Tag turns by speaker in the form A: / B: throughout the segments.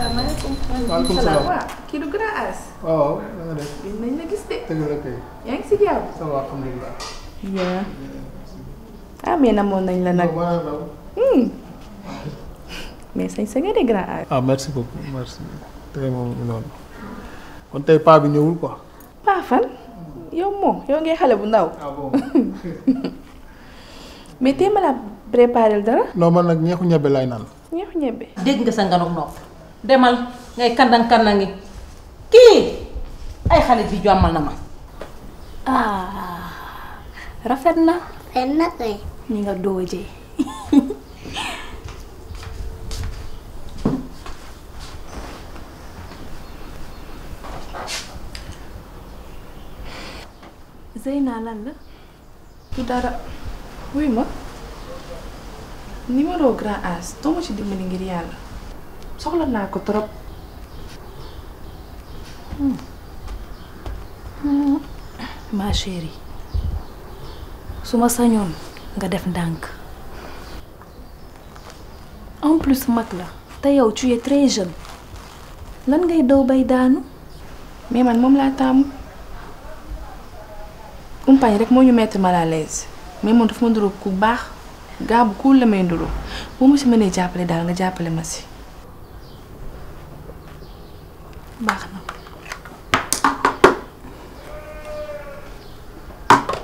A: salaamaaleykum.
B: waaleykum salaam
A: waaw kii du grand as.
B: waaw da nga def.
A: nañ la gis de.
B: dëgg la kay.
A: yaa ngi si jàmm.
B: ça va alhamdulilah.
A: yaa ah mais namoon nañ la nag. mais sañ sa nga de grand as.
B: ah merci beaucoup merci tey moom noonu kon tey paa bi ñëwul quoi.
A: paa fan yow moom yow ngay xale bu ndaw.
B: ah bon.
A: mais tey ma la préparé dara.
B: non man nag ñeexu ñebe laay naan.
A: ñeexu ñebe.
C: dégg nga sa nganuk nopp demal ngay kandang-kandangi kii ay xale bi jommal na ma.
D: rafet na. rafet na kay. ni nga doojee. Zeyna lan la.
A: du dara. wuy ma. numéro grand as doo ma ci dimbali ngir yàlla. soxla naa ko trop.
D: ma chérie su ma sañoon nga def ndànk en plus mag la te yow tu es très jeune lan ngay daw bay daanu.
A: mais man moom laa taamu. umpaañ rek moo ñu mettre mal à l'aise mais moom dafa ma nduroo ku baax gaa bu cool la may nduroo boo ma si mënee jàppale daal nga jàppale ma si.
D: baax na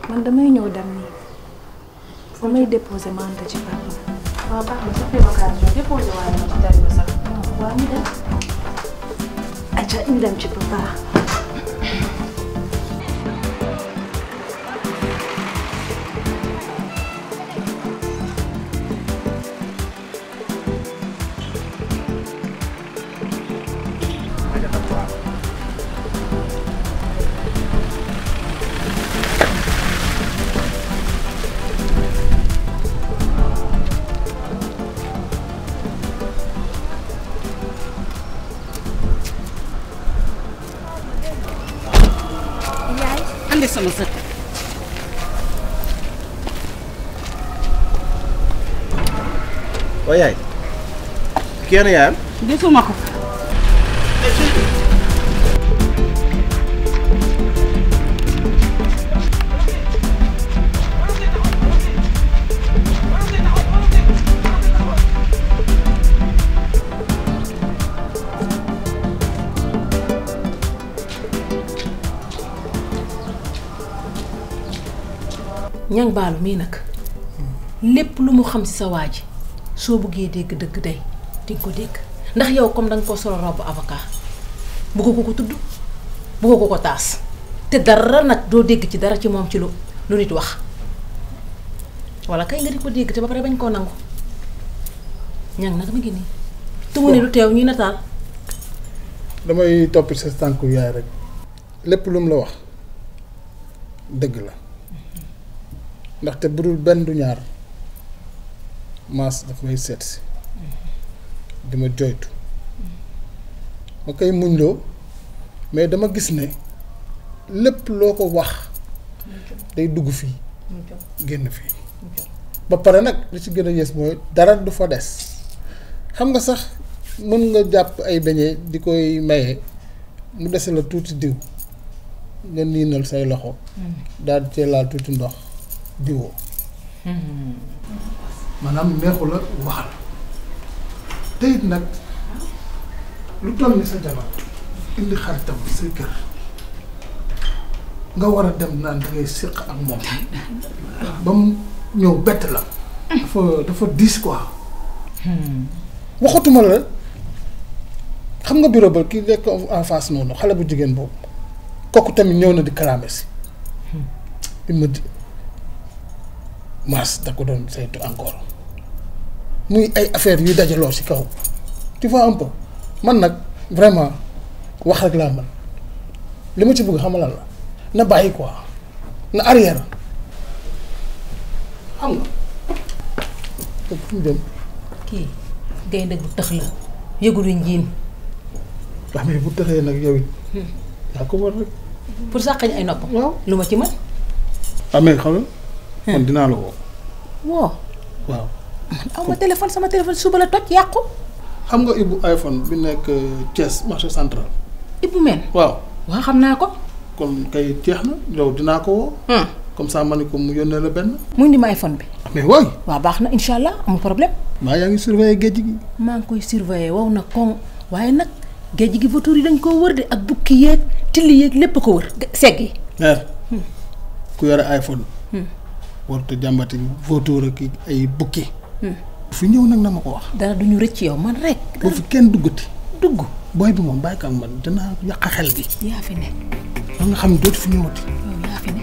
D: man damay ñëw dem nii damay déposer mante ci papa.
A: waaw baax na sax occasion déposé waaye ma ci tari ba sax.
D: waaw ñu dem. aca ñu dem ci papa.
C: andi sama sët.
E: waaye yaay kenn yaayam.
C: gisuma ko. ñang baalu mii nag lépp lu mu xam ci sa waa ji soo buggee dégg dëgg day dinga ko dégg ndax yow comme danga ko solo robb avocat bëgg ko tudd bëgg ko taas te dara nag doo dégg ci dara ci moom ci lu nit wax walla kay nga di ko dégg te ba pare bañ koo nangu ñang nag ma ngi nii tumu ne lu teew ñuy nataal.
B: damay toppi sa tànku yaay rek lépp lu mu la wax dëgg la ndaxte bu dul benn du ñaar maas daf may seet si di ma joytu ma koy muñloo mais dama gis ne lépp loo ko wax day dugg fii génn fii ba pare nag li ci gën a yées mooy dara du fa des xam nga sax mën nga jàpp ay beñe di koy maye mu dese la tuuti diw nga niinal say loxo daal di cee laal tuuti ndox diwoo maanaam neexu la waxal te it nag lu toll ni sa jabar indi xaritam bi say kër nga war a dem naan da ngay séq ak moom ba mu ñëw bett la dafa diis quoi waxatuma la xam nga bureau ba ki nekk en face noonu xale bu jigéen boobu kooku tamit ñëw na di kalaame si il me dit Mass da ko doon saytu encore muy ay affaires yuy dajaloo ci kaw tu vois un peu man nag vraiment wax rek laa man li ma ci bëgg xamalal la na bàyyi quoi na arrière xam nga te fu mu dem
C: kii gaynde bu tëx la yëgulu njiin
B: wax mais bu tëxee nag yow it yaa ko war rek
C: pour sàqañ ay noppam
B: waaw
C: lu ma ci mën
B: amee xam nga kon dinaa la woo
C: woo
B: waaw
C: man aw ma téléphone sama téléphone suba la toj yàqu
B: xam nga Ibou iPhone bi nekk Thiès marché central.
C: Ibou men
B: waaw.
C: waaw xam naa ko.
B: kon kay jeex na yow dinaa ko woo. comme ça ma ne ko mu yónnee la benn.
C: mu indi ma iPhone bi.
B: mais waay.
C: waaw baax na incha allah amul problème.
B: maa yaa ngi surveiller géej gi.
C: maa ngi koy surveiller wow na koŋ waaye nag géej gi vautour yi dañ koo wër de ak bukki yeeg tilli yeeg lépp ko wër segg yi.
B: mère ku yore iPhone. warut a jàmbati vautour ak ay bukki. fi ñëw nag na ma ko wax.
C: dara duñu rëcc yow man rek.
B: boo fi kenn duggati.
C: dugg
B: booy bi moom bàyyi ko ak man dinaa yàq xel bi.
C: yaa fi ne.
B: ba nga xam ne dootu fi ñëwati.
C: yow yaa fi ne.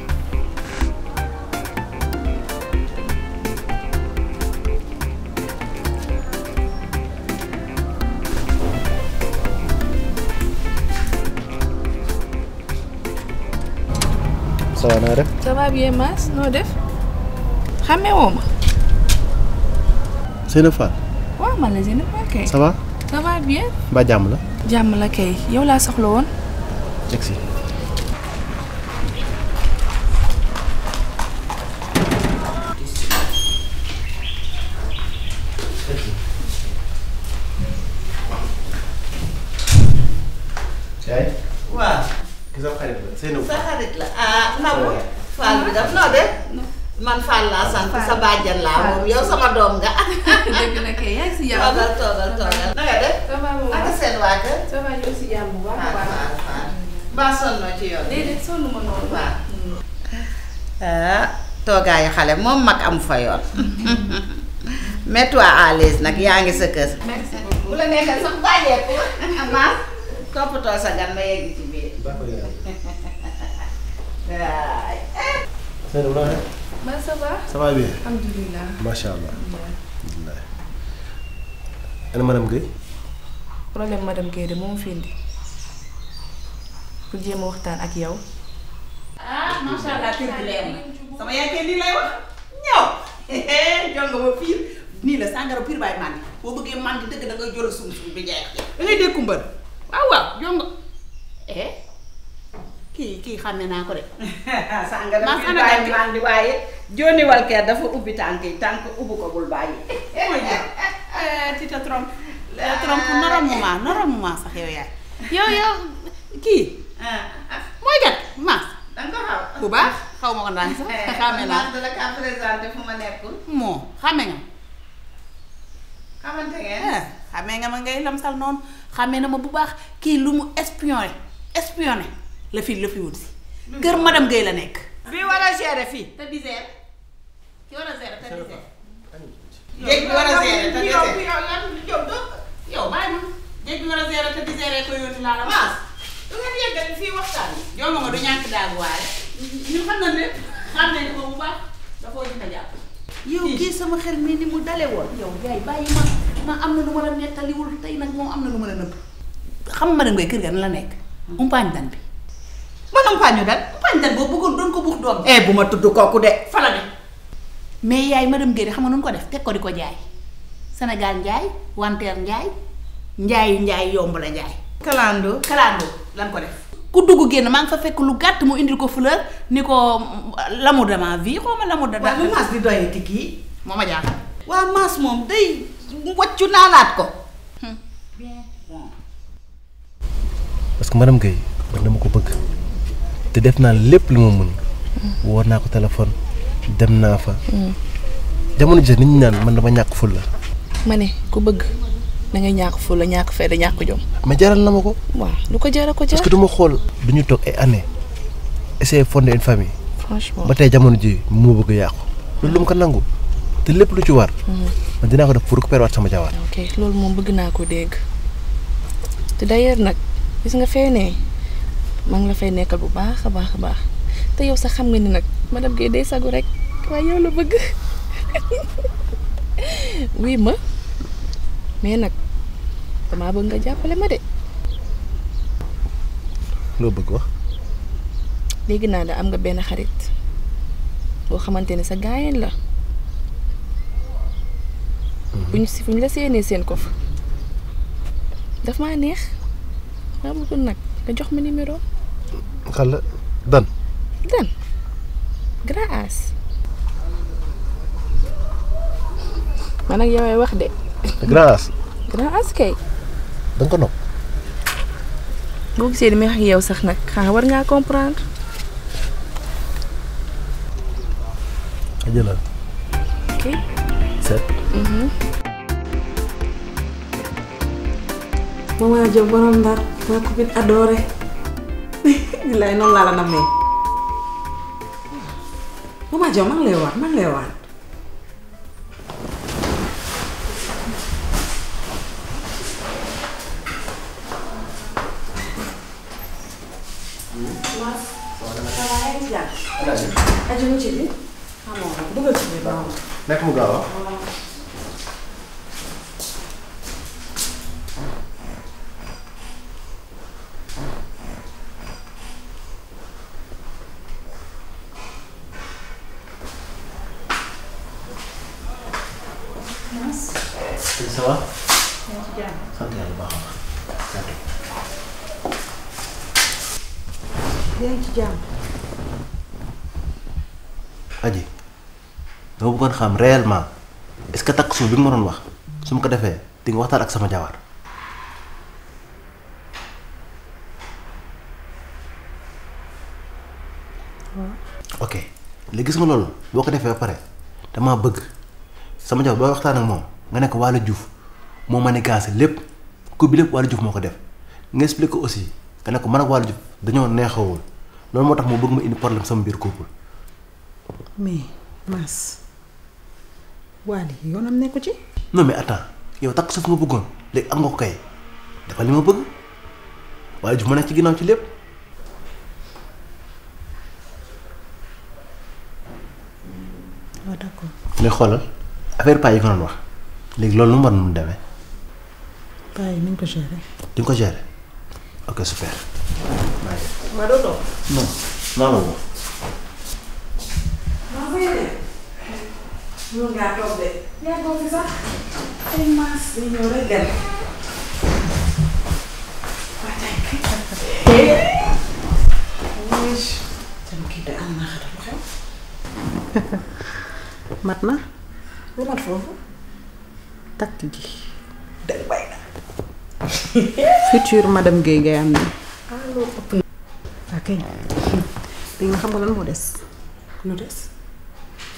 E: ça va naa def.
A: ça va bien Mass noo def xamee woo ma.
E: Seynab Fall.
A: waaw man la Seynab Fall kay.
E: ça va.
A: ça va bien.
E: mbaa jàmm la.
A: jàmm la kay yow laa soxla woon.
E: egsi. yaay.
F: waaw.
E: ki sa xarit la Seynab
F: sa xarit la Nabou Fall bi daf noo def man Fall laa sant sa bàjjan laa moom yow sama doom nga.
A: dëgg la kay yaa ngi si jàmm.
F: toogal. na nga def.
A: ça va bu
F: naka
A: baax
F: seen waa kër.
A: ça va yow si jàmm bu baax a baax.
F: mbaa sonnoo ci yoon.
A: déedéet sonn ma noonu.
F: waaw. toogaayu xale moom mag amu fa yoon. mets-toi à l'aise nag yaa ngi sa kër.
A: merci beaucoup.
F: bu la neexee sax bàyyeeku. Mass toppatoo sa gan ma yegg ci biir. waay.
E: Seynab naa def.
A: ba ça va.
E: ça va bien.
A: alhamdulilah.
E: macha allah. alhamdulilah. ana madame Guèye.
A: problème madame Guèye de moom fi indi pour jéem a waxtaan ak yow.
F: macha allah kër gi leer na sama yaay kay lii lay wax ñëw jonga ma piir nii la sàngara piir baay màndi boo bëggee màndi dëgg da ngay jël sum bi jeex da ngay dékku mbër waaw jonga kii xàmme naa ko de sàngara piir baay màndi waaye Johnny Walker dafa ubbi tànk yi tànk ubbi ko bul bàyyi tu te trompes normalement sax yow yaay yow kii mooy gat Mass danga ko xaw bu baax xaw ma ko ndànk sax xàmme naa da la ka présenté fu ma nekkul moo xàmme nga xamante ngeen xàmme nga ma ngay lamsal noonu xàmme na ma bu baax kii lu mu espionné la fi wut si kër madame Guèye la nekk bi war a gérer fii te diseer ki war a gérer te diseer jéeg bi war a gérer te diseer yow bàyyi ma jéeg bi war a gérer te diseer ko yónni laa la Mass du ngeen yeggal fii waxtaan bi jonga ma du ñàkk daagu waale ñu xam na ne xam nañ ko bu baax dafa war a jàpp yow kii sama xel mii ni mu dale woon yow yaay bàyyi ma am na lu ma la nettaliwul tey nag moom am na lu ma la nëbb xam ma dem ngay kër ga na la nekk umpaañ dan bi man umpaañu dan umpaañ dan boobu bëggoon doon ko buux doom bu ma tudd kooku de fa la ne mais yaay madame Guèye xam nga nu ko def teg ko di ko jaay Sénégal njaay wanteer njaay yomb la njaay kalandoo lan ko def ku dugg génn maa ngi fa fekk lu gàtt mu indil ko fleur ni ko l'amour de ma vie xaw ma l'amour de waaw lu Mass di doyee ti kii moo ma jaaxal waa Mass moom day waccu naanaat ko bien bon
E: parce que madame Guèye man dama ko bëgg te def naa lépp li ma mën woo naa ko téléphone dem naa fa jamono ji nit ñi naan man dama ñàkk ful la
A: ma ne ku bëgg da ngay ñàkk fu la ñàkk fayda ñàkk jom.
E: mais jaral na ma ko.
A: waaw lu ko jar ko jar.
E: parce que duma xool duñu toog ay années essayer fonder une famille.
A: franchement
E: ba tey jamono ji moo bëgg a yàqu. loolu lu mu ko nangu te lépp lu ci war. man dinaa ko def pour récupérer waat sama jabar.
A: ok loolu moom bëgg naa ko dégg te d'ailleurs nag gis nga fee ne maa ngi la fay nekkal bu baax a baax a baax te yow sax xam nga ni nag madame Guèye day sagu rek waaye yow la bëgg oui ma mais nag damaa bëgg nga jàppale ma de.
E: loo bëgg wax.
A: léegi naa da am nga benn xarit boo xamante ne sa gaayeen la. bu ñu la séenee seen ko fa daf maa neex maa bëgg nag nga jox ma numéro.
E: xala Dan.
A: Dan grâce man ak yow wax de.
E: grâce.
A: grand askay.
E: da nga ko nopp.
A: boo gisee di may wax ak yow sax nag xanaa war ngaa comprendre.
E: jëlal.
A: ok.
E: seet.
F: Maman Diop borom Ndar ma copine adorée. billaay noonu laa la namee. Maman Diop maa ngi lay waat.
E: nekk mu gaaw ça va? sant yàlla baax na.
F: yaa ngi ci jàmm.
E: Aji dama bëggoon xam réellement est-ce que takk suuf bi nga ma doon wax su ma ko defee di nga waxtaan ak sama jabar. ok léegi gis nga loolu boo ko defee ba pare damaa bëgg sama jabar boo waxtaan ak moom nga nekk Waly Diouf moo ma ne gaase lépp coup bi lépp Waly Diouf moo ko def nga expliqué aussi nga ne ko man ak Waly Diouf dañoo neexawul loolu moo tax moo bëgg ma indi problème sama biir couple.
F: mais Mass Waly yoonam nekku ci.
E: non mais attends yow takk suuf nga bëggoon léegi am nga ko kay dafa li ma bëgg Waly Diouf ma nekk ci ginnaaw ci lépp.
F: waaw d'accord.
E: mais xoolal affaire paa yi nga doon wax léegi loolu lu mu war mu demee.
F: paa yi nañ ko gérer.
E: di nga ko gérer ok super.
F: waaw doo toog.
E: non non non.
F: maa ngi koy mun ngaa toog de. yaa toog fi sax ay Mass day ñëw rek dem. waa tey kii de am na xatal xew. mat na. lu mat foofu. takk gi. day bay na. future madame Guèye ngay am nii. allo ëpp na. ok léegi nga xam nga lan moo des. lu des.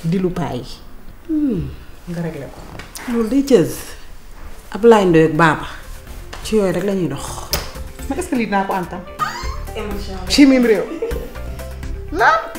F: di lu paay. nga réglé ko. loolu day jëz. Ablaye Ndoye ak Baba. ci yooyu rek la ñuy dox. mais est-ce que lii dinaa ko antam. émission ci mim réew. lan.